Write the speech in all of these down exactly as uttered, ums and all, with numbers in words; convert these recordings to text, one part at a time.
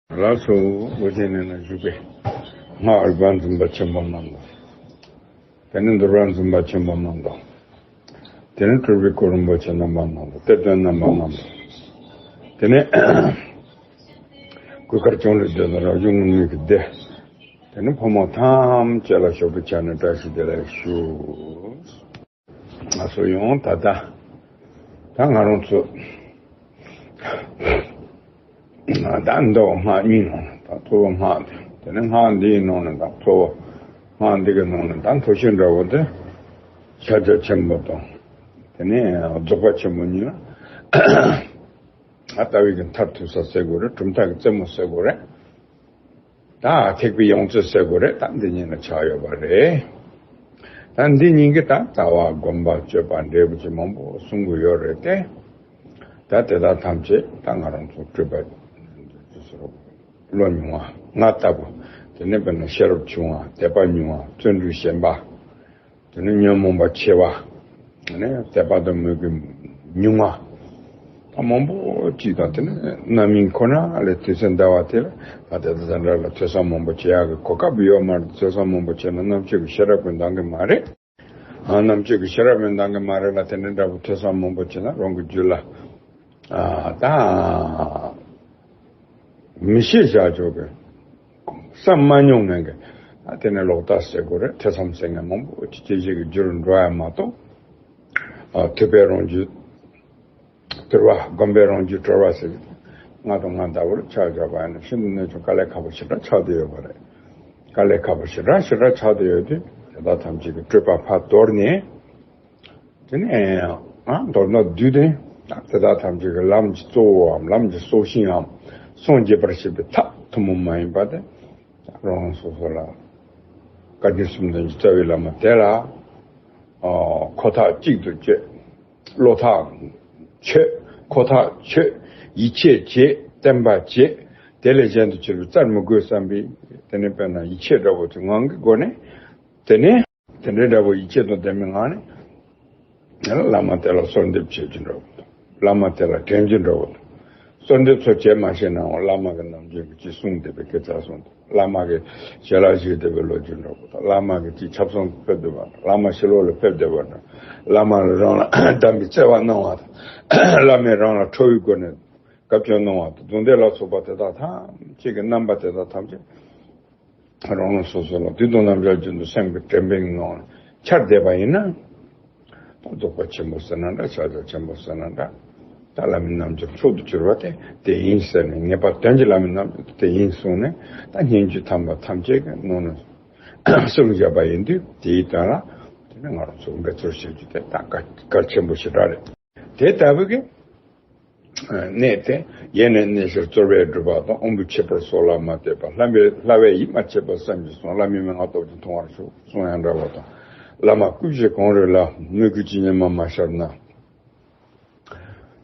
ལགས་སོ། ཨོ་རྒྱན་གནས་ན་བཞུགས་པའི་སྔགས་རིག་པ་འཛིན་པ་ཆེན་པོ་རྣམས་དང་། དེ་ནས་འདུལ་བ་འཛིན་པ་ཆེན་པོ་རྣམས་དང་། དེ་ནས་སྤྲུལ་པའི་སྐུ་རིན་པོ་ཆེ་རྣམ་པ་རྣམས་དང་། གཏེར་སྟོན་རྣམ་པ་རྣམས་དང་། དེ་ནས་གུས་དཀར་ལྕང་ལོའི་སྡེ་དང་། རབ་བྱུང་ངུར་སྨྲིག་གི་སྡེ། དེ་ནས་ཕོ་མོ་ཐམས་ཅད་ལ་ཞབས་པྲ་ཕྱག་ན་བཀྲ་ཤིས་བདེ་ལེགས་ཞུ། ང་ཚོ་ཡང་ད་ལྟ་ད་ང་རང་ཚོ་ད་མདོ་སྔགས་གཉིས་ནང་ད་གཙོ་བོ་སྔགས་དེ། དེ་ནས་སྔགས་འདིའི་ནང་ནས་ད་གཙོ་བོ་སྔགས་འདི་གི་ནང་ནས་ད་མཐོ་ཤོས་འདྲ་བོ་དེ་ཕྱག་རྒྱ་ཆེན་པོ་དང་། དེ་ནས་རྫོགས་པ་ཆེན་པོ་གཉིས་ལ། ཨ། ལྟ་བའི་གི་མཐར་ཐུག་ས་ཟེར་དགོས་རེད། གྲུབ་མཐའ་གི་རྩེ་མོ་ཟེར་དགོས་རེད། ད་ཐེག་པའི་ཡོངས་རྫོགས་ཟེར་དགོས་རེད། ད་འདི་གཉིས་ལ་ཆགས་ཡོད་པ་རེད། ད་འདི་གཉིས་ཀྱི་ད་ལྟ་བ་སྒོམ་པ་སྤྱོད་པ་འབྲས་བུ་ཅིག་མང་པོ་གསུང་གི་ཡོད་རེད་དེ། ད་དེ་དག་ཐམས་ཅད་ད་ང་རང་ཚོ་སྤྲུལ་པ་བློ་ཉུང་བ་ང་ལྟ་བུ། དེ་ནས་དཔེར་ན་ཤེས་རབ་ཆུང་བ། དད་པ་ཉུང་བ། བརྩོན་འགྲུས་ཞན་པ། དེ་ནས་ཉོན་མོངས་པ་ཆེ་བ། དེ་ནས་དད་པ་དང་མོས་གུས་ཉུང་བ། ད་མང་པོ་ཅིག་དང་། དེ་ནས་རྣམ་སྨིན་ཁོ་ན་ལས་དུས་ཚོད་འདའ་བ་དེ་ལ་ད་དེ་ལྟ་འདྲ་ལ་ཐོས་བསམ་མང་པོ་བྱེད་ཡག་གི་གོ་སྐབས་ཡོད་མ་རེད། ཐོས་བསམ་མང་པོ་བྱས་ན་རྣམ་དཔྱོད་ཀྱི་ཤེས་རབ་ཀྱིས་འདང་གི་མ་རེད། ཨ། རྣམ་དཔྱོད་ཀྱི་ཤེས་རབ་ཀྱིས་འདང་གི་མ་རེད་ལ། དེ་འདྲ་འདྲ་པོ་ཐོས་བསམ་མང་པོ་བྱས་ན་རང་གི་རྒྱུད་ལ། ཨ། ད་མི་ཤེས་བཞག་ཆོག་གི། བསམ་མ་མྱོང་མཁན་གྱི། ཨ། དེ་ནས་ལོག་ལྟ་ཟེར་དགོས་རེད། ཐེ་ཚོམ་ཟེར་མཁན་མང་པོ་ཅིག་སྐྱེ་བྱེད་ཀྱི་རྒྱུ་རུ་འགྲོ་ཡ་མ་གཏོགས། ཨ། ཐུབ་པས་རང་རྒྱུད། གྲོལ་བ། སྒོམ་པས་རང་རྒྱུད་གྲོལ་བ་ཟེར་གྱི། ང་དང་ང་ལྟ་བུར་ཆ་བཞག་པ་ཡིན་ན་ཤིན་ཏུ་གནད་ཆེ་དཀའ་ལས་ཁག་པོ་ཞེ་དྲག་ཆགས་བསྡད་ཡོད་པ་རེད། དཀའ་ལས་ཁག་པོ་ཞེ་དྲག་ཞེ་དྲག་ཆགས་བསྡད་ཡོད་དུས། དེ་དག་ཐམས་ཅད་ཀྱི་སྤྲོས་པ་ཕར་དོར་ནས། དེ་ནས། ཨ། མདོར་ན་བསྡུས་ཏེ། དེ་དག་ཐམས་ཅད་ཀྱི་ལམ་གྱི་གཙོ་བོའམ་ལམ་གྱི་སྲོག་ཤིང་ངམ། སངས་རྒྱས་པར་བྱེད་པའི་ཐབས་ཐུན་མོང་མ་ཡིན་པ་དེ། རང་རང་སོ་སོ་ལ་བཀའ་དྲིན་གསུམ་ལྡན་གྱི་རྩ་བའི་བླ་མ་དེ་ལ། ཨ། ཁོ་ཐག་གཅིག་ཏུ་བཅད། བློ་ཐག་ཆོད། ཁོ་ཐག་ཆོད། ཡིད་ཆེས་བྱེད། བརྟན་པ་བྱེད། དེ་ལས་གཞན་དུ་གྱུར་པའི་རྩར་མི་དགོས་བསམ་པའི། དེ་ནས་དཔེར་ན་ཡིད་ཆེས་འདྲ་བོ་དེ་ངང་གི་སྒོ་ནས། དེ་ནས་དེ་འདྲའི་འདྲ་བོ་ཡིད་ཆེས་དང་ལྡན་པའི་ངང་ནས། བླ་མ་དེ་ལ་གསོལ་འདེབས་བྱེད་རྒྱུ་འདྲ་བོ་དང་། བླ་མ་དེ་ལ་དྲན་རྒྱུ་འདྲ་བོ་དང་། གསོལ་འདེབས་ཚོ་བྱེད་མ་ཤེས་ནའང་བླ་མ་གི་ནམ་རྒྱུན་གྱི་ཅིག་གསུང་བསྡད་པའི་སྐད་ཆ་གསུང་དང་། བླ་མ་གི་ཞལ་ལག་བཞེས་བསྡད་པའི་ལོ་རྒྱུས་འདྲ་བོ་དང་། བླ་མ་གི་ཅིག་ཆབ་གསང་ཕེབས་བསྡད་པ་དང་། བླ་མ་ཕྱི་ལོགས་ལ་ཕེབས་བསྡད་པ་དང་། བླ་མ་ལ་རང་ལ་གདམས་པའི་བརྩེ་བ་གནང་བ་དང་། བླ་མས་རང་ལ་ཁྲོ་བོའི་སྒོ་ནས་བཀའ་བཀྱོན་གནང་བ་དང་། རྫོགས་ལྡན་ལ་སོགས་པ་དེ་དག་ཐམས་ཅད་ཀྱི་རྣམ་པ་དེ་དག་ཐམས་ཅད། རང་རང་སོ་སོ་ལ་དུས་དང་རྣམ་པ་ཀུན་ཏུ་སེམས་ཀྱི་དྲན་པའི་ངང་ནས་འཆར་བསྡད་པ་ཡིན་ན། ད་རྫོགས་པ་ཆེན་པོ་ཟེར་ན་འདྲ། ཕྱག་རྒྱ་ཆེན་པོ་ཟེར་ན་འདྲ། ད་བླ་མའི་རྣལ་འབྱོར་མཆོག་ཏུ་གྱུར་པ་དེ་དེ་ཡིན་ཟེར་ནས། ངེས་པར་དོན་གྱི་བླ་མའི་རྣལ་འབྱོར་དེ་དེ་ཡིན་གསུངས་ནས། ད་སྙན་བརྒྱུད་དམ་པ་ཐམས་ཅད་ཀྱི་ནང་ནས་གསུངས་བཞག་པ་ཡིན་དུས། དེའི་དོན་ལ་དེ་ནས་ང་རང་ཚོ་འབད་རྩོལ་བྱེད་རྒྱུ་དེ་ད་གལ་གལ་ཆེན་པོ་ཞེ་དྲག་རེད། དེ་ལྟ་བུ་གི་གནས་དེ། ཡེ་ནས་གནས་ཕྱིར་རྩོལ་བས་བསྒྲུབས་པ་དང་། དབང་པོའི་ཁྱད་པར་སོགས་ལ་མ་ལྟོས་པར། བསླབ་པས་བསླབ་པས་ཡིད་མ་ཆེས་པར་སེམས་ཀྱིས་བསྲུང་། བླ་མའི་མན་ངག་སྟོབས་ཀྱིས་མཐོང་བར་ཤོག་གསུང་ཡང་འདྲ་བ་དང་། བླ་མ་སྐུ་བཞི་གང་རུང་ལ། མོས་གུས་ཀྱི་ཉི་མ་མ་ཤར་ན།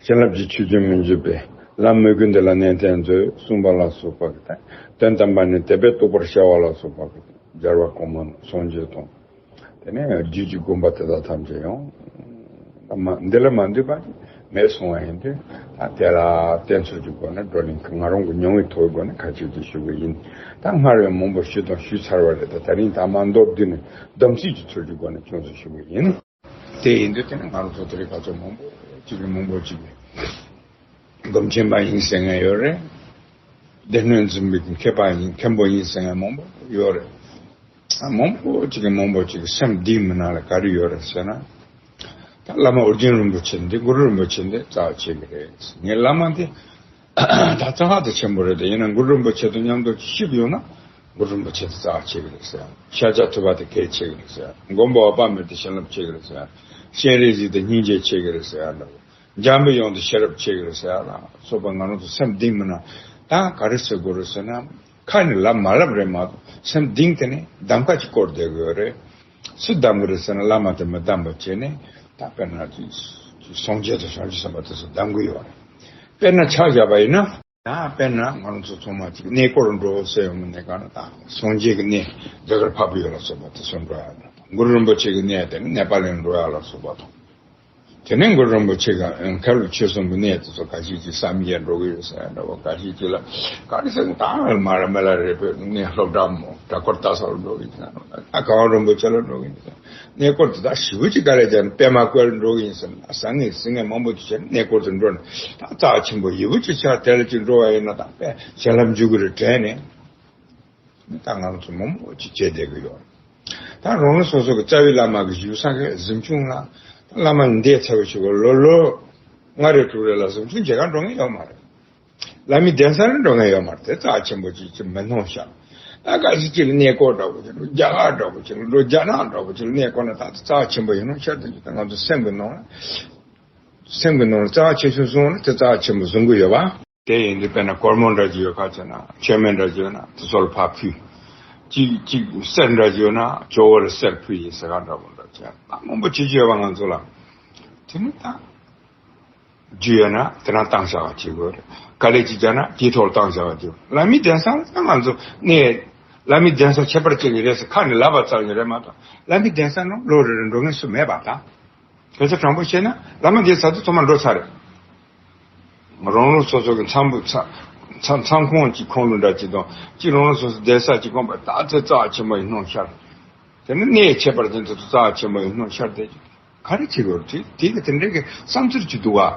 བྱིན་རླབས་ཀྱི་ཆུ་རྒྱུན་མི་འཇིག་པས། ལམ་མོས་གུས་འདི་ལ་ནན་ཏན་མཛོད། གསུངས་པ་ལ་སོགས་པ་གི་དོན་དམ་པར་ནི་དད་པས་རྟོགས་པར་བྱ་བ་ལ་སོགས་པ་གི་སྦྱར་བ་གོང་མ་སངས་རྒྱས་དང་། དེ་ནས་རྒྱུད་ཀྱི་དགོངས་པ་དེ་དག་ཐམས་ཅད་ཡང་། མ་འདི་ལ་མ་འདུས་པ་མེད་གསུང་བ་ཡིན་དུས། ད་དེ་ལ་བསྟེན་ཚུལ་གྱི་སྒོ་ནས། བགྲོ་གླེང་ང་རང་གི་མྱོང་བའི་ཐོག་གི་སྒོ་ནས་ཁ་ཅིག་ཅིག་ཞུ་གི་ཡིན། ད་སྔར་བས་མང་པོ་ཞུས་དང་ཞུས་ཚར་བ་རེད། ད་དེ་རིང་ད་མ་མདོར་བསྡུས་ནས་སྡོམ་ཚིག་གི་ཚུལ་གྱི་སྒོ་ནས་ཅུང་ཙམ་ཞུ་གི་ཡིན། དེ་ཡིན་དུས་དེ་ནི་ང་རང་ཚོ་དེ་རིང་ཁ་ཚོ་མང་པོ་ཅིག་གིས་མང་པོ་ཅིག་གིས་སྒོམ་ཆེན་པ་ཡིན་ཟེར་མཁན་ཡོད་རེད། སྡེ་སྣོད་འཛིན་པའི་མཁས་པ་ཡིན། མཁན་པོ་ཡིན་ཟེར་མཁན་མང་པོ་ཡོད་རེད། མང་པོ་ཅིག་གིས་མང་པོ་ཅིག་གིས་སེམས་གཏིང་མི་ནང་ལ་ག་རེ་ཡོད་རེད་ཟེར་ན། ད་བླ་མ་ཨོ་རྒྱན་རིན་པོ་ཆེ་འདི། གུ་རུ་རིན་པོ་ཆེ་འདི་རྩ་བ་ཆེ་གི་རེད། ངའི་བླ་མ་འདི་ད་རྩ་བ་དེ་ཆེན་པོ་རེད། དེ་ཡིན་ན་གུ་རུ་རིན་པོ་ཆེ་དང་མཉམ་དུ་བཞུགས་ཡོང་ན་གུ་རུ་རིན་པོ་ཆེ་དེ་རྩ་བ་ཆེ་གི་རེད་ཟེར། ཤཱཀྱ་ཐུབ་པ་དེ་གལ་ཆེ་གི་རེད་ཟེར། མགོན་པོ་འོད་དཔག་མེད་དེ་བྱིན་རླབས་ཆེ་གི་རེད་ཟེར། སྤྱན་རས་གཟིགས་དེ་སྙིང་རྗེ་ཆེ་གི་རེད་ཟེར་ཡ་འདྲ་བོ། འཇམ་པའི་དབྱངས་དེ་ཤེས་རབ་ཆེ་གི་རེད་ཟེར་ཡ་ལ་སོགས་པ། ང་རང་ཚོ་སེམས་གཏིང་མི་ནང་ད་ག་རེ་ཟེར་དགོས་རེད་ཟེར་ན། ཁ་ནས་ལབ་མ་ལབ་རེད་མ་གཏོགས་སེམས་གཏིང་དེ་ནས་གདམ་ཁ་ཅིག་བསྐོར་བསྡད་དགོས་རེད། སུ་གདམ་གི་རེད་ཟེར་ན། བླ་མ་དེ་མི་གདམ་པ་བྱས་ནས། ད་དཔེར་ན་སངས་རྒྱས་དང་བྱང་ཆུབ་སེམས་དཔའ་དེ་ཚོ་གདམ་གི་ཡོད་རེད། དཔེར་ན་ཆ་བཞག་པ་ཡིན་ན། ད་དཔེར་ན་ང་རང་ཚོ་ཚང་མ་ཅིག་གནས་སྐོར་འགྲོ་ཟེར་ཡོང་མི་གནས་ག་ན། ད་སངས་རྒྱས་ཀྱི་གནས་འདི་གར་འཕགས་པའི་ཡུལ་ལ་སོགས་པ་དེ་ཚོ་འགྲོ་ཡ་དང་། གུ་རུ་རིན་པོ་ཆེ་གི་གནས་དེ་ནི་ནེ་པ་ལ་འགྲོ་ཡ་ལ་སོགས་པ་དང་། དེ་ནས་གུ་རུ་རིན་པོ་ཆེ་ག་མཁན་སློབ་ཆོས་གསུམ་གྱི་གནས་དེ་ཚོ་ཁ་ཤས་ཀྱིས་བསམ་ཡས་འགྲོ་གི་ཡོད་ཟེར་འདྲ་བོ། ཁ་ཤས་ཀྱིས་ལ་ག་རེ་ཟེར་ན་ད་མ་ར་མེ་ལ་རེ་བོད་གནས་སློབ་གྲྭ་མོ་གྲྭ་སྐོར་ལྟ་ས་ལ་འགྲོ་གི་ཡིན་ཟེར། ད་གངས་རིན་པོ་ཆེ་ལ་འགྲོ་གི་ཡིན་ཟེར། གནས་སྐོར་དེ་དག་ཞེ་པོ་ཅིག་ག་ལ་བྱས་ན་པད་མ་བཀོད་ལ་འགྲོ་གི་ཡིན་ཟེར་ན། ཟ་ངེ་ཟིང་ངེ་མང་པོ་དེ་བྱས་ན་གནས་སྐོར་དུ་འགྲོ་ན་ད་རྩ་ཆེན་པོ་ཡེ་བོ་ཅིག་ཆགས། དེ་ལ་ཅིག་འགྲོ་བ་ཡིན་ན་ད་དཔེ་ཞལ་ལམ་འཇུག་གི་རེད་དྲན་ནས། ད་ང་ཚོ་མང་པོ་ཅིག་བྱས་བསྡད་ཀྱི་ཡོད། ད་རང་རང་སོ་སོ་གི་རྩ་བའི་བླ་མ་གི་བཞུགས་ས་གི་གཟིམ་ཆུང་ལ་ད་བླ་མ་འདས་ཚར་བའི་ཞོར་ལོ་ལོ་ལྔ་རེ་དྲུག་རེ་ལ་གཟིམ་ཆུང་མཇལ་གར་འགྲོ་མཁན་ཡོད་མ་རེད། བླ་མའི་གདན་ས་ལ་འགྲོ་མཁན་ཡོད་མ་རེད། དེ་རྩ་ཆེན་པོ་ཅིག་ཅིག་མི་སྣང་ཤག་ད་ག་ཅིག་ཅིག་ལ་གནས་སྐོར་འདྲ་པོ་ཅིག་འགྲོ། རྒྱ་གར་འདྲ་པོ་ཅིག་ལ་འགྲོ། རྒྱ་ནག་འདྲ་པོ་ཅིག་ལ་གནས་སྐོར་ན་ད་རྩ་ཆེན་པོ་ཡིན་ནོ་ཤར་དེ་ཅིག་ད་ང་ཚོ་སེམས་ཀྱི་ནང་ལ་སེམས་ཀྱི་ནང་ལ་རྩ་ཆེ་ཤོས་བཟུང་ན་དེ་རྩ་ཆེན་པོ་བཟུང་གི་ཡོད་པ། དེ་ཡིན་དུས་དཔེར་ན་སྒོར་མོ་འདྲ་ཅིག་ཡོད་ཁ་ཆེ་ན་མཆོད་མེ་འདྲ་ཅིག་ཡོད་ན་དེ་ཚོ་ལ་ཕར་ཕུལ། གཅིག་གཅིག་གསེར་འདྲ་ཅིག་ཡོད་ན་ཇོ་བོ་ལ་གསེར་ཕུལ་ཡིན་ཟེར་ག་འདྲ་པོ་འདྲ་ཅིག་ད་མང་པོ་བྱེད་ཀྱི་ཡོད་པ་ང་ཚོ་ལ། དེ་ནི་ད་རྒྱུ་ཡོད་ན་དེ་རང་བཏང་བྱ་བ་བྱེད་དགོས་རེད། དཀའ་ལས་ཅིག་བརྒྱབ་ན་དེའི་ཐོག་ལ་བཏང་བྱ་བ་བྱེད་དགོས། བླ་མའི་གདན་ས་ལ་ད་ང་ཚོ་གནས་བླ་མའི་གདན་ས་ཁྱད་པར་ཅན་གྱི་རེད་ཟེར་ཁ་ནས་ལབ་པ་ཙམ་ཡིན་རེད་མ་གཏོགས། བླ་མའི་གདན་ས་ནང་ལོ་རེ་རེ་འགྲོ་མཁན་སུ་མེད་པ་དང་། གལ་ཆེ་དྲང་པོ་བཤད་ན་བླ་མ་འདས་ཚར་དུས་ཚང་མ་འགྲོ་ཚར་རེད། རང་རང་སོ་སོ་གི་མཚམས་བུ་མཚམས་མཚམས་མཚམས་ཁོངས་ཀྱི་ཁོངས་ལུང་འདྲ་ཅིག་དང་གཅིག་རང་རང་སོ་སོ་བསྡད་ས་ཅིག་དགོངས་པ་ད་ཚེ་རྩ་ཆེན་པོ་ཡི་སྣང་ཤར། དེ་ནི་གནས་ཁྱད་པར་ཅན་དེ་ཚོ་རྩ་ཆེན་པོ་ཡི་སྣང་ཤར་དེ་ག་རེ་བྱེད་དགོས་རེད། དེ་དེ་གི་དེ་འདྲའི་གི་བསམ་ཚུལ་ཅིག་འདུག་བ།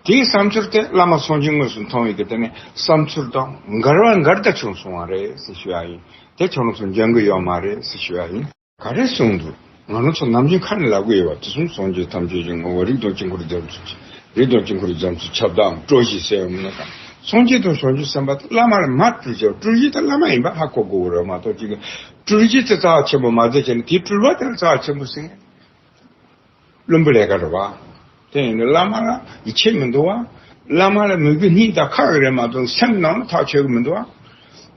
དེའི་བསམ་ཚུལ་དེ་བླ་མ་སངས་རྒྱས་དངོས་སུ་མཐོང་བའི་གི་དེ་ནི་བསམ་ཚུལ་དང་འགལ་བ་འགལ་ཟླ་བྱུང་སོང་བ་རེད་ཟེར་ཞུ་ཡ་ཡིན། དེ་ཁྱོད་རང་ཚོ་འཇོན་གི་ཡོད་མ་རེད་ཟེར་ཞུ་ཡ་ཡིན། ག་རེ་གསུངས་འདུག་ང་རང་ཚོ་ནམ་རྒྱུན་ཁ་ནས་ལབ་གི་ཡོད་པ་དེ་གསུམ། སངས་རྒྱས་ཐམས་ཅད་ཀྱི་ངོ་བོ། རིགས་དང་དཀྱིལ་འཁོར་རྒྱ་མཚོ་ཆེ། རིགས་དང་དཀྱིལ་འཁོར་རྒྱ་མཚོ་ཁྱབ་བདག་སྤྲོ་ཞིང་གསལ་བའི་མུན་ནག་དང་། སངས་རྒྱས་དང་བྱང་ཆུབ་སེམས་དཔའ་དེ་བླ་མ་ལ་མར་སྤྲུལ་བྱ། སྤྲུལ་གཞི་དེ་བླ་མ་ཡིན་པ་ཧ་གོ་དགོས་རེད་མ་གཏོགས་ཅིག་སྤྲུལ་གཞི་དེ་རྩ་ཆེན་པོ་མ་བརྩི་བྱས་ནས་དེའི་སྤྲུལ་པ་དེ་ལ་རྩ་ཆེན་པོ་ཟེར་མཁན་བླུན་པོ་ལས་ཀ་རེད་བ། དེ་ཡིན་དུས་བླ་མ་ལ་ཡིད་ཆེས་མི་འདུག་བ། བླ་མ་ལ་མོས་གུས་སྙིང་དང་ཁ་གི་རེད་མ་གཏོགས་སེམས་ནང་ལ་ཐག་ཆོད་གི་མི་འདུག་བ།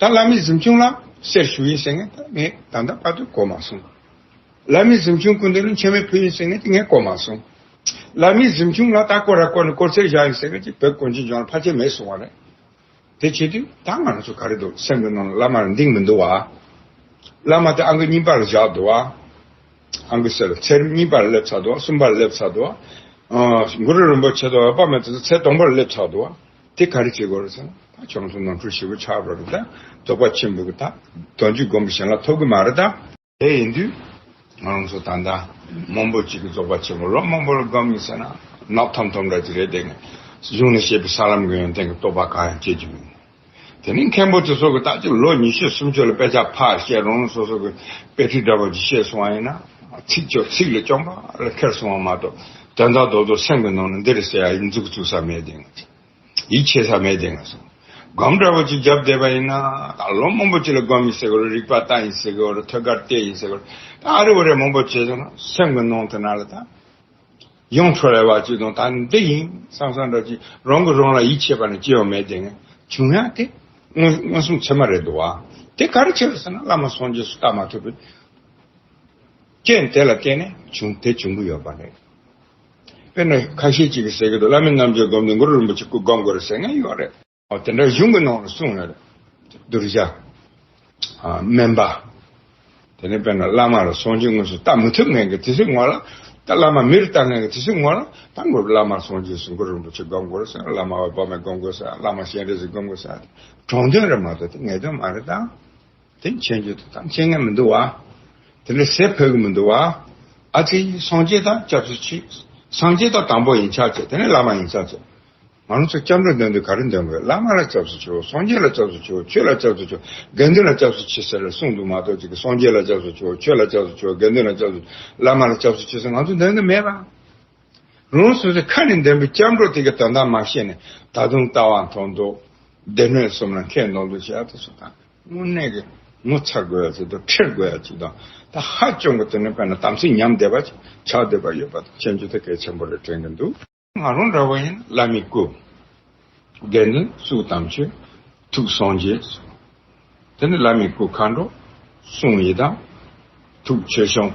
ད་བླ་མའི་གཟིམ་ཆུང་ལ་གསེར་ཞུ་ཡིན་ཟེར་མཁན་ད་ངས་ད་ལྟ་བར་དུ་གོ་མ་སོང་། བླ་མའི་གཟིམ་ཆུང་སྐུ་མདུན་ལ་མཆོད་མེ་ཕུལ་ཡིན་ཟེར་མཁན་དེ་ངས་གོ་མ་སོང་། བླ་མའི་གཟིམ་ཆུང་ལ་ད་སྐོར་ར་སྐོར་ནས་སྐོར་རྩེད་བཞག་ཡིན་ཟེར་མཁན་ཅིག་བོད་གངས་ཅན་ལྗོངས་ལ་ཕལ་ཆེར་མེད་སོང་བ་རེད། དེ་བྱེད་དུས་ད་ང་རང་ཚོ་ག་རེ་འདུག་སེམས་ཀྱི་ནང་ལ་བླ་མ་ལ་འདིང་མི་འདུག་བ། བླ་མ་དེ་ཨང་ཀི་གཉིས་པ་ལ་བཞག་འདུག་བ། ཨང་ཀི་གསེར་ཚེ་རིང་གཉིས་པ་ལ་སླེབས་ཚར་འདུག་བ། གསུམ་པ་ལ་སླེབས་ཚར་འདུག་བ། ཨ་གུ་རུ་རིན་པོ་ཆེ་དང་འོད་དཔག་མེད་དེ་ཚོ་ཚེ་དང་པོ་ལ་སླེབས་ཚར་འདུག་བ། དེ་ག་རེ་བྱེད་དགོས་རེད་ཟེར་ན་ད་ཁྱོད་རང་ཚོ་ནོར་འཁྲུལ་ཞེ་པོ་ཆགས་པ་རེད། ད་རྫོགས་པ་ཆེན་པོ་གི་ད་དོན་བརྒྱུད་སྒོམ་པ་གཞན་ལ་ཐོབ་གི་མ་རེད་ད། དེ་ཡིན་དུས་ང་རང་ཚོ་ད་ལྟ་མང་པོ་ཅིག་གིས་རྫོགས་པ་ཆེན་པོ་ལོ་མང་པོ་ལ་སྒོམ་ཡིན་ཟེར་ན་ནག་ཐོམ་ཐོམ་འདྲ་ཅིག་རེད། དེ་ནས་གཞུང་ནས་བཤད་པའི་ས་ལམ་གྱི་ཡོན་ཏན་གྱི་རྟོགས་པ་གང་ཡང་སྐྱེ་རྒྱུ་མེད། དེ་ནས་མཁན་པོ་དེ་ཚོ་གིས་ད་ཅིག་ལོ་ཉི་ཤུ་སུམ་ཅུ་ལ་དཔེ་ཆ་ཕར་བཤད། རང་རང་སོ་སོ་གི་དཔེ་ཁྲིད་འདྲ་པོ་ཅིག་བཤད་སོང་བ་ཡིན་ན་ཚིག་ཆོ་ཚིག་ལ་བཅོམ་པ་ལ་ཁྱེར་སོང་བ་མ་གཏོགས་དོན་དག་རྡོག་རྡོག་སེམས་ཀྱི་ནང་ནས་འདི་རེད་ཟེར་ཡ་ཡིན་འཛུགས་བཙུགས་ས་མེད་དེ། ཡིད་ཆེས་ས་མེད་དེ་ང་སོང་། སྒོམ་འདྲ་པོ་ཅིག་བརྒྱབ་བསྡད་པ་ཡིན་ན་ད་ལོ་མང་པོ་ཅིག་ལ་སྒོམ་ཡིན་ཟེར་གི་རེད། རིག་པ་བལྟ་ཡིན་ཟེར་གི་རེད། ཐོད་རྒལ་བལྟས་ཡིན་ཟེར་གི་རེད། ད་ཨ་རི་འོ་རེ་མང་པོ་བྱས་སོང་ན་སེམས་ཀྱི་ནང་དེ་ན་ལ་ད་ཡོང་འཕྲོ་རེ་བ་ཅིག་དང་ད་འདི་ཡིན་བསམ་བསམ་འདྲ་ཅིག་རང་གིས་རང་ལ་ཡིད་ཆེས་པ་ནི་ཅི་ཡང་མེད་དེ་ངས་བྱུང་ཡ་དེ་མངོན་མངོན་སུམ་ཚད་མ་རེད་འདུག་བ། དེ་ག་རེ་བྱས་ཟེར་ན་བླ་མ་སངས་རྒྱས་སུ་བལྟ་མ་ཐུབ་པའི་རྐྱེན་དེ་ལ་བརྟེན་ནས་བྱུང་དེ་བྱུང་གི་ཡོད་པ་རེད། དཔེར་ན་ཁ་ཤས་ཅིག་གིས་ཟེར་གི་འདུག་བླ་མའི་རྣམ་འགྱུར་བསྒོམས་ནས་གུ་རུ་རིན་པོ་ཆེ་སྐུ་བསྒོམ་དགོས་རེད་ཟེར་མཁན་ཡོད་རེད། ཨོ་དེ་འདྲ་གཞུང་གི་ནང་ལ་གསུངས་ཡོད་རེད། གདུལ་བྱ། ཨ་སྨན་པ། དེ་ནས་དཔེར་ན་བླ་མ་ལ་སངས་རྒྱས་དངོས་སུ་བལྟ་མི་ཐུབ་མཁན་གྱི་དེ་ཚོའི་ངོ་ལ་ད་བླ་མ་མིར་བལྟ་མཁན་གྱི་དེ་ཚོའི་ངོ་ལ་ད་ངོ་བླ་མ་སངས་རྒྱས་སུ་གུ་རུ་རིན་པོ་ཆེ་བསྒོམ་དགོས་རེད་ཟེར། བླ་མ་འོད་དཔག་མེད་བསྒོམ་དགོས་ཟེར། བླ་མ་སྤྱན་རས་གཟིགས་བསྒོམ་དགོས་ཟེར། དྲང་དོན་རེད་མ་གཏོགས་དེ་ངེས་དོན་མ་རེད་ད། དེ་མཁྱེན་རྒྱུ་དེ་ད་མཁྱེན་མཁན་མི་འདུག་བ། དེ་འདྲ་ཟེར་ཕོད་ཀྱི་མི་འདུག་བ། ཨ་ཙི་སངས་རྒྱས་དང་སྐྱབས་སུ་མཆི། སངས་རྒྱས་དང་དང་པོ་ཡིན་ཆགས་བྱས་དེ་ནས་བླ་མ་ཡིན་ཆགས་བྱས། ང་རང་ཚོ་སྐྱབས་འགྲོ་འདོན་དུས་ག་རེ་འདོན་དགོས། བླ་མ་ལ་སྐྱབས་སུ་མཆིའོ། སངས་རྒྱས་ལ་སྐྱབས་སུ་མཆིའོ། ཆོས་ལ་སྐྱབས་སུ་མཆིའོ། དགེ་འདུན་ལ་སྐྱབས་སུ་མཆི་ཟེར་ལ་གསུངས་འདུག་མ་གཏོགས་ཅིག་གིས་སངས་རྒྱས་ལ་སྐྱབས་སུ་མཆིའོ། ཆོས་ལ་སྐྱབས་སུ་མཆིའོ། དགེ་འདུན་ལ་སྐྱབས་སུ། བླ་མ་ལ་སྐྱབས་སུ་མཆི་ཟེར་ང་ཚོ་འདོན་གི་མེད་པ། རང་སོ་སོའི་ཁ་ནས་འདོན་པའི་སྐྱབས་འགྲོ་དེ་གི་དོན་དག་མ་ཤེས་ནས་ད་དུང་ལྟ་བ་མཐོ་འདོགས། སྡེ་སྣོད་གསུམ་ལ་མཁས་མདོག་མདོག་བྱེད་ཡ་དེ་ཚོ་དང་དངོས་གནས་ཀྱི་ངོ་ཚ་དགོས་ཡ་ཅིག་དང་ཁྲེལ་དགོས་ཡ་ཅིག་དང་ད་ཧ་ཅང་གི་དེ་ནས་དཔེར་ན་དམ་ཚིག་ཉམས་བསྡད་པ་ཅིག་ཆགས་བསྡད་པ་ཡོད་པ་དང་མཁྱེན་རྒྱུ་དེ་གལ་ཆེན་པོ་རེད་དྲན་གྱི་འདུག་ང་རང་འདྲ་བོ་ཡིན་ན་བླ་མའི་སྐུ། དགེ་འདུན་གཙུག་དམ་ཆོས། ཐུགས་སངས་རྒྱས། དེ་ནི་བླ་མའི་སྐུ་མཁའ་འགྲོ། གསུང་ཡི་དམ། ཐུགས་ཆོས་སྐྱོང་།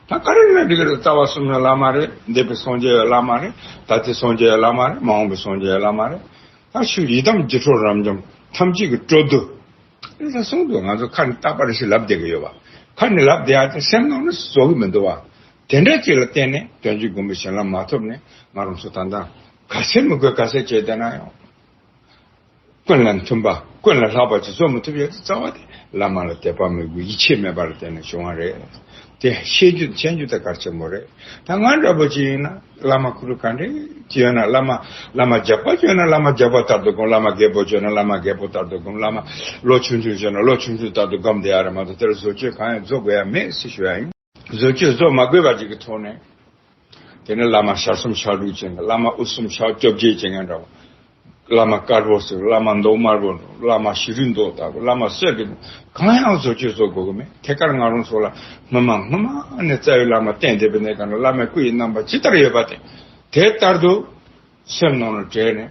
ད་ག་རེ་ན་འགྲིག་གི་རེད། རྩ་བ་གསུམ་ཡང་བླ་མ་རེད། འདས་པའི་སངས་རྒྱས་ཡང་བླ་མ་རེད། ད་ལྟའི་སངས་རྒྱས་ཡང་བླ་མ་རེད། མ་འོངས་པའི་སངས་རྒྱས་ཡང་བླ་མ་རེད། ད་ཆོས་ཡི་དམ་རྒྱུད་འཕྲོག་རབ་འབྱམས་ཐམས་ཅད་ཀྱི་སྤྲོ་བསྡུ། ཨེ་ད་གསུངས་འདུག་ང་ཚོ་ཁ་ནས་རྟག་པར་ཞིག་ལབ་བསྡད་ཀྱི་ཡོད་པ། ཁ་ནས་ལབ་བསྡད་ཡ་དེ་སེམས་ནང་ནས་བཟོ་གི་མི་འདུག་བ། དེ་འདྲ་ཅིག་ལ་བརྟེན་ནས་དོན་གྱི་དགོངས་པའི་བྱིན་རླབས་མ་ཐོབ་ནས་ང་རང་ཚོ་ད་ལྟ་ག་ཚད་མི་དགོས་ག་ཚད་བྱས་བསྡད་ན་ཡང་། ཀུན་ལ་མཐུན་པ་ཀུན་ལ་ལྷག་པ་ཅིག་བཟོ་མི་ཐུབ་ཡོད་དེ་རྩ་བ་དེ་བླ་མ་ལ་དད་པ་མོས་གུས་ཡིད་ཆེས་མེད་པ་ལ་བརྟེན་ནས་བྱུང་བ་རེད། དེ་ཤེས་རྒྱུ་མཁྱེན་རྒྱུ་དེ་གལ་ཆེན་པོ་རེད། ད་ང་འདྲ་པོ་ཅིག་ཡིན་ན་བླ་མ་ཁུ་རུ་ག་འདྲ་ཅིག་ཡོད་ན། བླ་མ་བླ་མ་རྒྱགས་པ་ཅིག་ཡོད་ན་བླ་མ་རྒྱགས་པ་ལྟར་དུ་སྒོམ། བླ་མ་རྒས་པོ་ཅིག་ཡོད་ན་བླ་མ་རྒས་པོ་ལྟར་དུ་སྒོམ། བླ་མ་ལོ་ཆུང་ཆུང་ཅིག་ཡོད་ན་ལོ་ཆུང་ཆུང་ལྟར་དུ་སྒོམ་བསྡད་ཡ་རེད་མ་གཏོགས། དེར་བཟོ་བཅོས་གང་ཡང་བཟོ་དགོས་ཡ་མེད་ཟེར་ཞུ་ཡ་ཡིན། བཟོ་བཅོས་བཟོ་མ་དགོས་པ་ཅིག་གི་ཐོག་ནས། དེ་ནས་བླ་མ་ཞལ་གསུམ་ཕྱག་དྲུག་ཅན་གྱི། བླ་མ་དབུ་གསུམ་ཕྱག་བཅོ་བརྒྱད་ཅན་གྱི་འདྲ་བོ། བླ་མ་དཀར་པོ་ཟེར། བླ་མ་མདོག་དམར་པོ་འདྲ་བོ། བླ་མ་ཞི་རུལ་མདོག་ལྟ་བུ། བླ་མ་གསེར་གྱི་མདོག་གང་ཡང་བཟོ་བཅོས་བཟོ་དགོས་ཀྱི་མེད། ཐད་ཀར་ང་རང་ཚོ་ལ་སྔོན་མ་སྔོན་མ་ནས་རྩ་བའི་བླ་མ་བསྟེན་བསྡད་པའི་གནས་སྐབས་ནས་བླ་མའི་སྐུ་ཡི་རྣམ་པ་ཇི་ལྟར་ཡོད་པ་དེ། དེ་ལྟར་དུ་སེམས་ནང་ལ་དྲན་ནས།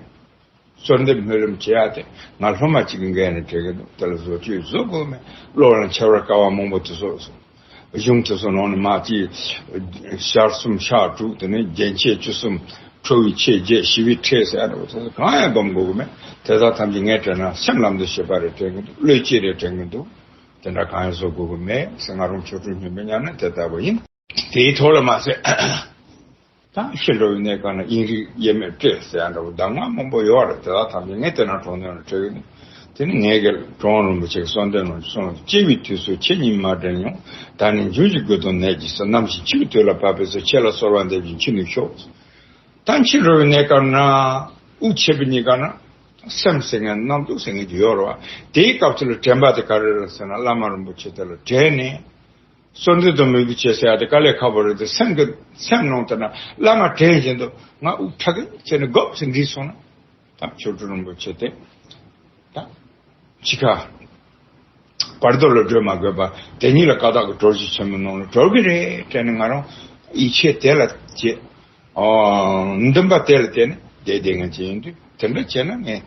གསོལ་འདེབས་སྨོན་ལམ་བྱེད་ཡ་དེ་ང་སློབ་མ་གཅིག་གི་འགན་ནས་སྤྲད་ཀྱི་འདུག་དེ་ལ་བཟོ་བཅོས་བཟོ་དགོས་མེད། བློ་ལ་འཆར་བ་དཀའ་བ་མང་པོ་དེ་ཚོ་སོང་། གཞུང་དེ་ཚོ་ནང་ནས་མ་གཅིག་ཞལ་གསུམ་ཕྱག་དྲུག་དེ་ནས་རྒྱན་ཆས་བཅུ་གསུམ། ཁྲོ་བོའི་ཆས་བརྒྱད། ཞི་བའི་ཁྲིད་ཟེར་ཡ་འདྲ་བོ་དེ་ཚོ་གང་ཡང་སྒོམ་དགོས་ཀྱི་མེད། དེ་དག་ཐམས་ཅད་ངས་དྲན་ན་སེམས་ལམ་དུ་བྱེད་པ་རེད་དྲན་གྱི་འདུག་བློས་བྱས་རེད་དྲན་གྱི་འདུག་དེ་འདྲ་གང་ཡང་བཟོ་དགོས་ཀྱི་མེད་ཟེར། ང་རང་ཆོ་འཕྲུལ་སྨྱོན་པའི་ཉམས་ལེན་དེ་ལྟ་བུ་ཡིན། དེའི་ཐོག་ལ་མ་ཟད། ད་ཤི་འགྲོ་བའི་གནས་སྐབས་ན་དབྱིངས་རིག་དབྱེར་མེད་སྤྲོས་ཟེར་ཡ་འདྲ་བོ་གདམས་ངག་མང་པོ་ཡོད་རེད། དེ་དག་ཐམས་ཅད་ངས་དེ་ན་གྲོང་སྟོན་ལ་འཕྲད་ཀྱི་འདུག་དེ་ནི་ངས་གི་གྲུབ་དབང་རིན་པོ་ཆེ་གི་གསུང་དོན་ནང་གསུངས། སྐྱེ་བའི་དུས་སུ་ཁྱེད་ཉིད་མ་དྲན་ཡང་། ད་ནི་འབྱུང་བཞིའི་དགོས་དོན་ནད་ཀྱིས་གསོད། ནམ་ཞིག་འཆི་བའི་དུས་ལ་བབ་པའི་ཚེ། ཁྱེད་ལ་གསོལ་བ་འདེབས་ཤིང་འཆི་ནུས་ཤོག་ད་འཆི་འགྲོ་བའི་གནས་སྐབས་ན་དབུགས་ཆད་པའི་གནས་སྐབས་ན་སེམས་ཟེར་མཁན་རྣམ་རྟོག་ཟེར་མཁན་ཅིག་ཡོད་རེད་བ། དེའི་སྐབས་སུ་ལ་དྲན་པ་དེ་ག་རེ་རེད་ཟེར་ན། བླ་མ་རིན་པོ་ཆེ་དེ་ལ་དྲན་ནས། གསོལ་འདེབས་དང་མོས་གུས་བྱེད་ཟེར་ཡ་དེ་དཀའ་ལས་ཁག་པོ་རེད་དེ། སེམས་ཀྱི་སེམས་ནང་དུ་ན་བླ་མ་དྲན་བཞིན་དུ་ང་དབུགས་ཁྲག་གིས་བྱས་ནས་སྒོམ་ཟེར་འདི་སོང་ན། ད་ཆོ་འཕྲུལ་རིན་པོ་ཆེ་དེ་ད་འཆི་ཁ་བར་དོ་ལ་བགྲོད་མ་དགོས་པ། དེ་ཉིད་ལ་བཀའ་རྟགས་ཀྱི་གྲོལ་གཞི་ཆེན་མོའི་ནང་ལ་གྲོལ་གྱི་རེད་དྲན་ནས། ང་རང་ཡིད་ཆེས་དེ་ལ་བྱེད། ཨོ། འདུན་པ་དེ་ལ་བརྟེན་ནས་བསྡད་བསྡད་མཁན་ཅིག་ཡིན་དུས། དེ་འདྲ་བྱས་ན་ངས་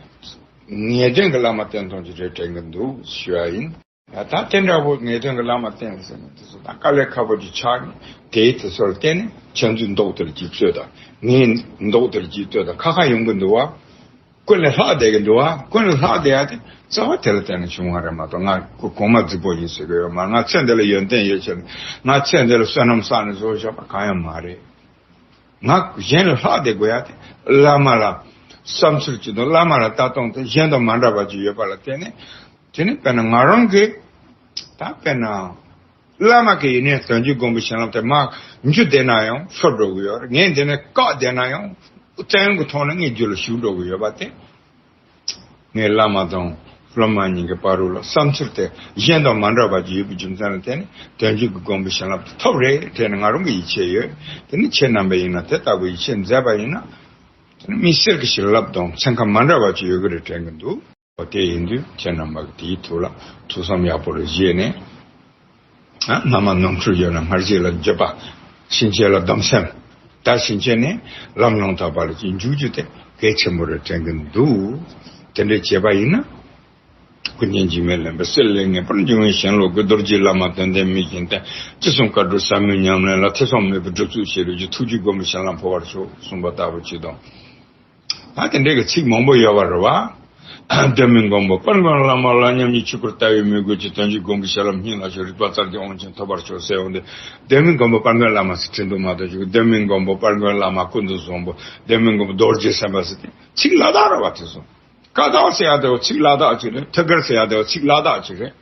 ངེས་དོན་གྱི་བླ་མ་བསྟེན་སྟངས་ཅིག་རེད་དྲན་གྱི་འདུག་ཞུ་བ་ཡིན། ད་དེ་འདྲ་བོ་ངེས་དོན་གྱི་བླ་མ་བསྟེན་ཟེར་ནས་དེ་ཚོ་ད་དཀའ་ལས་ཁག་པོ་ཅིག་ཆགས་ནས། དེའི་དེ་ཚོར་བརྟེན་ནས་ཁྱེད་ཚོས་མདོག་དེར་གྱིས་ལྟོས་དང་། ངས་མདོག་དེར་གྱིས་ལྟོས་དང་། ཁ་ཁ་ཡོང་གི་འདུག་བ། ཀུན་ལས་ལྷག་བསྡད་ཀྱི་འདུག་བ། ཀུན་ལས་ལྷག་བསྡད་ཡ་དེ་རྩ་བ་དེ་ལ་བརྟེན་ནས་བྱུང་བ་རེད་མ་གཏོགས། ང་ཁོ་གོང་མ་རྫིག་པོ་ཡིན་ཟེར་གི་ཡོད་མ། ང་ཚེ་འདི་ལ་ཡོན་ཏན་ཡོད་ཕྱིར། ང་ཚེ་འདི་ལ་བསོད་ནམས་བསགས་ནས་བཟོ་བཞག་པ་གང་ཡང་མ་རེད། ང་གཞན་ལས་ལྷག་བསྡད་དགོས་ཡ་དེ་བླ་མ་ལ་བསམ་ཚུལ་གཅིག་དང་། བླ་མ་ལ་ལྟ་སྟངས་དེ་གཞན་དང་མ་འདྲ་བ་ཅིག་ཡོད་པ་ལ་བརྟེན་ནས། དེ་ནི་དཔེར་ན་ང་རང་གིས་ད་དཔེར་ན་བླ་མ་གིས་ཡིན་ནའི་དོན་གྱི་དགོངས་པའི་བྱིན་རླབས་དེ་མར་འཇུ་བསྡད་ན་ཡང་ཤོར་འགྲོ་གི་ཡོད་རེད། ངས་འདི་ནས་བཀག་བསྡད་ན་ཡང་བཙན་གྱི་ཐོག་ནས་ངའི་རྒྱུད་ལ་ཞུགས་འགྲོ་གི་ཡོད་པ་དེ། ངས་བླ་མ་དང་སློབ་མ་གཉིས་ཀྱི་བར་དུ་ལ་བསམ་ཚུལ་དེ་གཞན་དང་མ་འདྲ་བ་ཅིག་ཡོད་པའི་རྒྱུ་མཚན་ལ་བརྟེན་ནས། དོན་གྱི་དགོངས་པའི་བྱིན་རླབས་དེ་ཐོབ་རེད་དྲན་ནས་ང་རང་གི་ཡིད་ཆེས་ཡོད། དེ་ནི་ཁྱེད་རྣམ་པས་ཡིན་ན་དེ་ལྟ་བུའི་ཡིད་ཆེས་མཛད་པ་ཡིན་ན། དེ་ནི་མི་སེར་གྱི་བྱིན་རླབས་དང་ཚན་ཁ་མ་འདྲ་བ་ཅིག་ཡོད་ཀྱི་རེད་དྲན་གྱི་འདུག་འོ་དེ་ཡིན་དུས་ཁྱེད་རྣམ་པ་གི་དེའི་ཐུགས་ལ་ཐུགས་བསམ་ཡག་པོ་རེ་བཞེས་ནས། ཨ། སྔ་མ་ནོར་འཁྲུལ་ཡོད་ན་སྔར་བྱས་ལ་འགྱོད་པ། ཕྱིན་ཆད་ལ་སྡོམ་སེམས། ད་ཕྱིན་ཆད་ནས་ལམ་ཡང་དག་པ་ལ་ཅིག་འཇུག་རྒྱུ་དེ་གལ་ཆེན་པོ་རེད་དྲན་གྱི་འདུག་དེ་འདྲ་བྱས་པ་ཡིན་ན། ཀུན་མཁྱེན་འཇིགས་མེད་ལྷུན་པོ་གསེར་ལས་ངེས་པར་འབྱུང་བའི་ཞིང་ལུས་ཀྱི། རྡོ་རྗེ་བླ་མ་དོན་ལྡན་མི་བཞིན་ཏེ། ཅི་གསུང་བཀའ་སྒྲུབ་ཟབ་མོའི་ཉམས་ལེན་ལ། ཐེ་ཚོམ་མེད་པར་སྒྲུབ་ཚུལ་ཤེས་རབ་ཀྱི། ཐུགས་རྒྱུད་སྒོམ་པའི་བྱིན་རླབས་འཕོ་བར་ཤོག་གསུངས་པ་ལྟ་བུ་ཅིག་དང་། ད་དེ་འདྲའི་གི་ཚིག་མང་པོ་ཡོད་པ་རེད་བ། གདོད་མའི་མགོན་པོ་དཔལ་མགོན་བླ་མ་ལ། མཉམ་ཉིད་ཆོས་སྐུར་ལྟ་བའི་མོས་གུས་ཀྱིས། དོན་གྱི་དགོངས་པའི་བྱིན་རླབས་སྙིང་ལ་ཞུགས། རིག་པ་རྩལ་གྱི་དབང་ཆེན་ཐོབ་པར་ཤོག་ཟེར་འོང་དུས། གདོད་མའི་མགོན་པོ་དཔལ་མགོན་བླ་མ་ཟེར་བྲིས་འདུག་མ་གཏོགས། ཅིག་གདོད་མའི་མགོན་པོ་དཔལ་མགོན་བླ་མ་ཀུན་ཏུ་བཟང་པོ། གདོད་མའི་མགོན་པོ་རྡོ་རྗེ་སེམས་དཔའ་ཟེར་ཏེ་ཚིག་ལ་དྭགས་རེད་བ་དེ་ཚོ། བཀའ་རྟགས་ཟེར་ཡ་དེ་བ་ཚིག་ལ་དྭགས་ཅིག་རེད། ཐུགས་ཀར་ཟེར་ཡ་དེ་བ་ཚིག་ལ་དྭགས་ཅིག་རེད།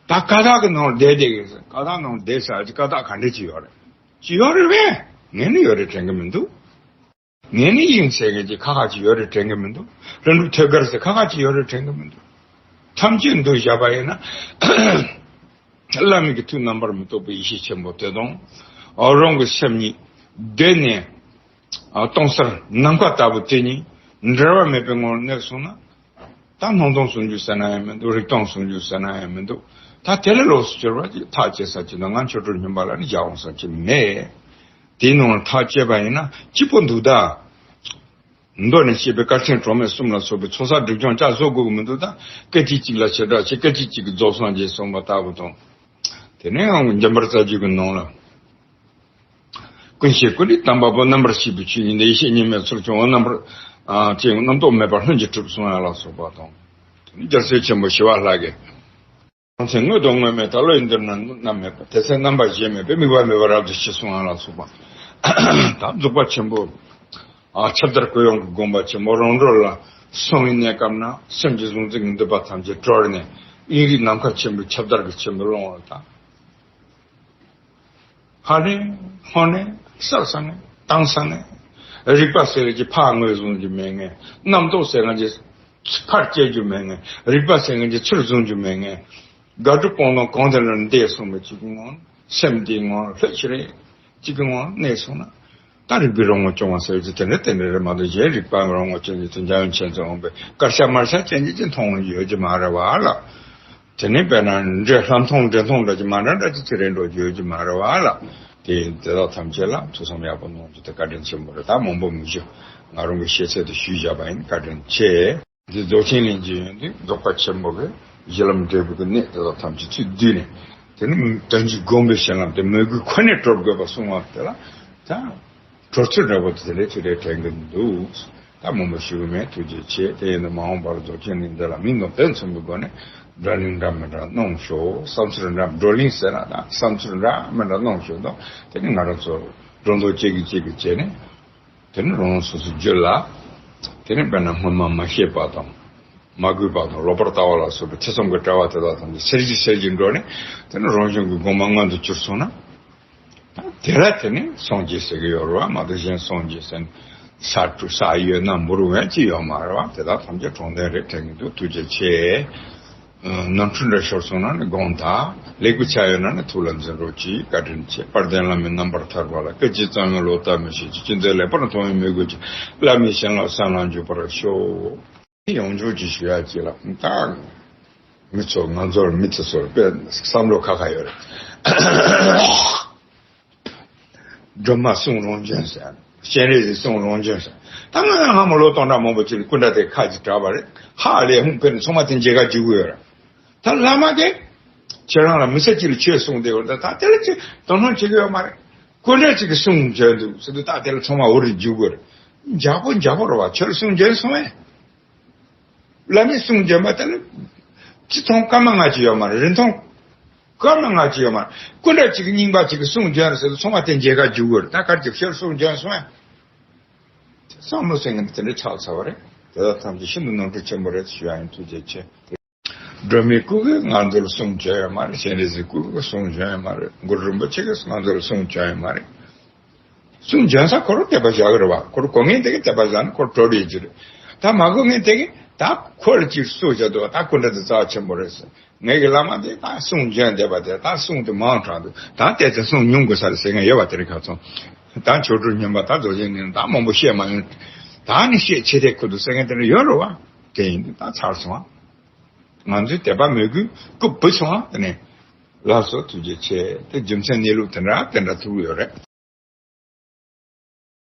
ད་བཀའ་རྟགས་ཀྱི་ནང་ལ་བསྡད་བསྡད་ཀྱི་ཟེར། བཀའ་རྟགས་ནང་ལ་བསྡད་ཟེར་ཡ་ཅིག་བཀའ་རྟགས་ག་འདྲ་ཅིག་ཡོད་རེད། ཅིག་ཡོད་རེད་པས། ངས་ནི་ཡོད་རེད་དྲན་གྱི་མི་འདུག་ངས་ནི་དབྱིངས་ཟེར་མཁན་ཅིག་ཁ་ཁ་ཅིག་ཡོད་རེད་དྲན་གྱི་མི་འདུག་ལྷུན་གྲུབ་ཐོད་དཀར་ཟེར་ཁ་ཁ་ཅིག་ཡོད་རེད་དྲན་གྱི་མི་འདུག་ཐམས་ཅད་འདུ་བཞག་པ་ཡིན་ན། བླ་མའི་གི་ཐུགས་རྣམ་པར་མི་རྟོག་པའི་ཡེ་ཤེས་ཆེན་པོ་དེ་དང་། རང་གི་སེམས་ཉིད་བདེ་གནས་སྟོང་གསལ་ནམ་མཁའ་ལྟ་བུ་དེ་གཉིས་འབྲལ་བ་མེད་པའི་ངང་ལ་གནས་སོང་ན། ད་སྣང་སྟོང་ཟུང་འཇུག་ཟེར་ན་ཡང་མི་འདུག་རིག་སྟོང་ཟུང་འཇུག་ཟེར་ན་ཡང་མི་འདུག་ད་དེ་ལས་ལོགས་སུ་གྱུར་པ་ཅིག་ཐག་བཅད་ས་ཅིག་དང་། ང་ཆོ་འཕྲུལ་སྨྱོན་པ་ལ་ནི་རྒྱག་འོང་ས་ཅིག་མེད། དེའི་ནང་ལ་ཐག་བཅད་པ་ཡིན་ན་སྐྱིད་པོ་འདུག་ད། མདོ་ནས་བཤད་པའི་དཀའ་ཆེན་གྲོགས་མེད་གསུམ་ལ་སོགས་པའི་ཚོགས་བསགས་སྒྲིབ་སྦྱོང་ཅང་བཟོ་དགོས་ཀྱི་མི་འདུག་ད་སྐད་ཅིག་གཅིག་ལ་བྱེ་བྲག་ཕྱེད། སྐད་ཅིག་གཅིག་གིས་རྫོགས་སངས་རྒྱས་གསུངས་པ་ལྟ་བུ་དང་། དེ་ནས་ཡང་འཇམ་དཔལ་རྩ་རྒྱུད་ཀྱི་ནང་ལ། ཀུན་ཤེས་ཀུན་རིག་དམ་པ་པོ། རྣམ་པར་ཤེས་པའི་ཆོས་ཉིད་དེ། ཡེ་ཤེས་གཉིས་མེད་ཚུལ་བྱུང་བ། རྣམ་པར་ཨ་ཅིང་རྣམ་རྟོག་མེད་པར་ལྷུན་གྱིས་གྲུབ་གསུང་ཡ་ལ་སོགས་པ་དང་། དེ་ནི་རྒྱལ་སྲས་ཆེན་པོ་ཞི་བ་ལྷ་གིས། ཚེ་དངོས་དང་དངོས་མེད་དང་བློ་ཡི་མདུན་ན་རྣམ་མེད་པ། དེ་ཚེ་རྣམ་པ་གཞན་མེད་པའི་དམིགས་པ་མེད་པ་རབ་ཏུ་ཞི་གསུང་ཨ་ལ་སོགས་པ། ད་རྫོགས་པ་ཆེན་པོ། ཨ་ཁྱབ་བརྡལ་ཀུན་ཡོང་གི་དགོངས་པ་ཆེན་པོ་རང་གྲོལ་ལ་སོང་བའི་གནས་སྐབས་ན་སེམས་ཀྱི་གཟུང་འཛིན་གྱི་འདུན་པ་ཐམས་ཅད་གྲོལ་ནས་དབྱིངས་རིག་ནམ་མཁའ་ཆེན་པོའི་ཁྱབ་བརྡལ་གྱི་ཆེན་པོའི་ཀློང་ལ་ད། ཧ་ལས་ཧོ་ནས་ས་ས་ནས་དྭངས་ས་ནས། རིག་པ་ཟེར་གྱི་ཕར་ངོས་བཟུང་རྒྱུ་མེད་ངེས། རྣམ་རྟོག་ཟེར་ང་གི་ཕར་སྐྱེ་རྒྱུ་མེད་ངེས། རིག་པ་ཟེར་ང་གི་ཚུར་བཟུང་རྒྱུ་མེད་ངེས། དགག་སྒྲུབ་སྤང་བླང་གང་དེ་ལ་འདས་སོང་བའི་གཅིག་གི་ངང་། སེམས་དེའི་ངང་ལྷོད་ཀྱི་རེད། གཅིག་གི་ངང་གནས་སོང་ན། ད་རིག་པའི་རང་ངོ་སྐྱོང་བ་ཟེར་གྱི་དེ་འདྲ་དེ་འདྲ་རེད་མ་གཏོགས། གཞན་རིག་པའམ་རང་ངོ་སྐྱོང་རྒྱུ་དེ་འཇམ་དབྱངས་མཁྱེན་བརྩེ་དབང་པོའི་དཀར་ཆག་དམར་ཆག་ཅན་གྱི་ཅི་མཐོང་ཡོད་ཀྱི་མ་རེད་བ་ལ། དེ་ནས་དཔེར་ན་འདྲེ་ལྷ་མཐོང་འདྲེ་མཐོང་འདྲ་ཅིག་མ་འདྲ་འདྲ་ཅིག་ཅི་རེད་འགྲོ་རྒྱུ་ཡོད་ཀྱི་མ་རེད་བ་ལ། དེ་དེ་དག་ཐམས་ཅད་ལ་ཐུགས་བསམ་ཡག་པོ་གནང་རྒྱུ་དེ་བཀའ་དྲིན་ཆེན་པོ་རེད། ད་མང་པོ་མི་ཞུ། ང་རང་གི་ཤེས་ཚད་དུ་ཞུས་བཞག་པ་ཡིན། བཀའ་དྲིན་ཆེ། འདི་རྫོགས་ཆེན་གླིང་གི་ཡོན་ཏན་རྫོགས་པ་ཆེན་པོ་གི་གཞི་ལམ་འབྲས་བུ་གི་གནད་དེ་དག་ཐམས་ཅད་ཚུར་བསྡུས་ནས། དེ་ནི་དོན་གྱི་སྒོམ་པའི་བྱིན་རླབས་དེ་མོས་གུས་ཁོ་ནས་གྲོལ་དགོས་པ་གསུངས་པ་དེ་ལ་ད། གྲོལ་ཚུལ་འདྲ་པོ་དེ་ལས་ཚུལ་རེ་དྲན་གྱི་འདུག་ད་མང་པོ་ཞུ་གི་མེད། ཐུགས་རྗེ་ཆེ། དེ་ཡིན་ན་མ་འོངས་པར་རྫོགས་ཆེན་གླིང་འདི་ལ་མིང་དང་དོན་མཚུངས་པའི་སྒོ་ནས་བགྲོ་གླེང་འདྲ་མི་འདྲ་གནང་ཤོག་བསམ་ཚུལ་འདྲ་བགྲོ་གླེང་ཟེར་ན་ད་བསམ་ཚུལ་འདྲ་མི་འདྲ་གནང་ཤོག་དང་། དེ་ནི་ང་རང་ཚོ་སྒྲོ་འདོགས་གཅིག་གིས་གཅིག་གིས་བྱས་ནས། དེ་ནི་རང་རང་སོ་སོའི་རྒྱུད་ལ། དེ་ནི་དཔེར་ན་སྔོན་མ་མ་ཤེས་པ་དང་། མ་གོས་པ་དང་ལོག་པར་ལྟ་བ་ལ་སོགས་པའི་ཐེ་ཚོམ་གྱི་དྲ་བ་དེ་དག་ཐམས་ཅད་སེལ་གྱིན་སེལ་གྱིན་འགྲོ་ནས། དེ་ནི་རང་བྱུང་གི་སྒོ་མ་མངོན་དུ་གྱུར་སོང་ན། དེ་ལ་དེ་ནི་སངས་རྒྱས་ཟེར་གྱི་ཡོད་རེད་བ། མ་གཏོགས་གཞན་སངས་རྒྱས་ཟེར་ནས་ས་དྲུག་ས་ཡོད་ན་འབུར་འོན་ཅི་ཡོད་མ་རེད་བ། དེ་དག་ཐམས་ཅད་དྲང་བདེན་རེད་དྲན་གྱི་འདུག་ཐུགས་རྗེ་ཆེ། ནོར་འཁྲུལ་འདྲ་ཤོར་སོང་ན་ནི་དགོངས་དག་ལེགས་པོ་ཆགས་ཡོད་ན་ནི་ཐུགས་ལ་འཛིན་རོགས་གྱིས། བཀའ་དྲིན་ཆེ། དཔལ་ལྡན་བླ་མའི་རྣམ་པར་ཐར་པ་ལ། སྐད་ཅིག་ཙམ་ཡང་བློ་བཏང་མི་ཤེས་ཀྱི། ཅི་མཛད་ལེགས་པར་མཐོང་བའི་མོས་གུས་ཀྱིས། བླ་མའི་བྱིན་རླབས་སེམས་ལ་འཇུག་པར་ཤོག་ཡོངས་སྦྱོར་གྱི་ཞུ་ཡག་ཅིག་ལ་ད། མི་ཚོ་ང་ཚོར་མི་ཚེ་ཚོར་དཔེ་བསམ་བློ་ཁ་ཁ་ཡོད་རེད། སྒྲོལ་མ་གསུང་རང་བྱོན་ཟེར། སྤྱན་རས་གཟིགས་གསུང་རང་བྱོན་ཟེར། ད་ང་ང་མ་ལོ་སྟོང་ཕྲག་མང་པོ་ཅིག་ལ་སྐུ་འདྲ་དེ་ཁ་ཅིག་གྲགས་པ་རེད། ཧ་ལས་ཧུང་ཕེར་ཚང་མ་དེ་མཇལ་ཁ་བརྒྱུད་གི་ཡོད་རེད། ད་བླ་མ་དེ་ཁྱེད་རང་ལ་མི་ཚེ་གཅིག་ལ་ཆོས་གསུངས་བསྡད་ཡོད་རེད། ད་དེ་ལ་ཅིག་དོ་སྣང་བྱེད་གི་ཡོད་མ་རེད། སྐུ་འདྲ་ཅིག་གི་གསུང་བྱོན་འདུག་ཟེར་དུས་ད་དེ་ལ་ཚང་མ་འུ་རེ་བརྒྱུད་གི་ཡོད་རེད། འཇགས་པོ་འཇགས་པོ་རེད་བ། ཁྱོད་ལ་གསུང་བྱོན་སོང་ངས། བླ་མས་གསུང་བྱོན་པ་དེ་ལ་ཅི་ཐོང་སྐར་མ་ལྔ་ཅིག་ཡོད་མ་རེད། རིང་ཐུང་སྐར་མ་ལྔ་ཅིག་ཡོད་མ་རེད། སྐུ་འདྲ་ཅིག་གི་རྙིང་པ་ཅིག་གི་གསུང་བྱོན་ཟེར་དུས་ཚང་མ་དེ་མཇལ་ཁ་བརྒྱུད་གི་ཡོད་རེད། ད་གར་ཅིག་ཁྱོད་གསུང་བྱོན་སོང་ངས། བསམ་བློ་ཟེར་མཁན་དེ་འདྲ་ཆགས་ཚར་བ་རེད། དེ་དག་ཐམས་ཅད་ཤིན་ཏུ་ནོར་འཁྲུལ་ཆེན་པོ་རེད་ཞུ་ཡ་ཡིན། ཐུགས་རྗེ་ཆེ། སྒྲོལ་མའི་སྐུ་གིས་ང་ཚོར་གསུང་བྱོན་ཡོད་མ་རེད། སྤྱན་རས་གཟིགས་སྐུ་གིས་གསུང་བྱོན་ཡོད་མ་རེད། གུ་རུ་རིན་པོ་ཆེ་གིས་ང་ཚོར་གསུང་བྱོན་ཡོད་མ་རེད། གསུང་བྱོན་ས་ཁོ་རང་དད་པ་བཞག་གི་རེད་བ། ཁོ་རང་གོ་མཁན་དེ་གིས་དད་པ་བཞག་ན་ཁོ་རང་གྲོལ་ཡོད་ཀྱི་རེད། ད་མ་གོ་མཁན་དེ་གིས་ད་ཁོ་ལ་ཅིག་གསུང་བྱ་འདུག་ད་སྐུ་འདྲ་དེ་རྩ་ཆེན་པོ་རེད་ཟེར། ངེད་ཀྱི་བླ་མ་དེ་ད་གསུང་བྱོན་བསྡད་པ་དེ་ད་གསུང་དེ་མང་དྲགས་འདུག་ད་དེ་ཚོ་གསུང་ཉུང་དགོས་ས་རེད་ཟེར་མཁན་ཡོད་པ། དེ་རིང་ཁ་སང་ད་ཆོས་དྲུག་སྙོམས་པ་ད་རྫོགས་ཆེན་ནས་ད་མང་པོ་བཤད་མ་ཡོང་། ད་ནི་བཤད་ཆེ་དེ་ཁུ་འདུག་ཟེར་མཁན་དེ་འདྲ་ཡོད་རེད་བ། དེ་ཡིན་དུས་ད་ཚར་སོང་ང་། ང་ཚོའི་དད་པ་མོས་གུས་ཀུ་བུ་སོང་ང་། དེ་ནས་ལགས་སོ། ཐུགས་རྗེ་ཆེ། དེ་རྒྱུ་མཚན་གནས་ལུགས་དེ་འདྲ་དེ་འདྲ་ཐུག་ཡོད་རེད།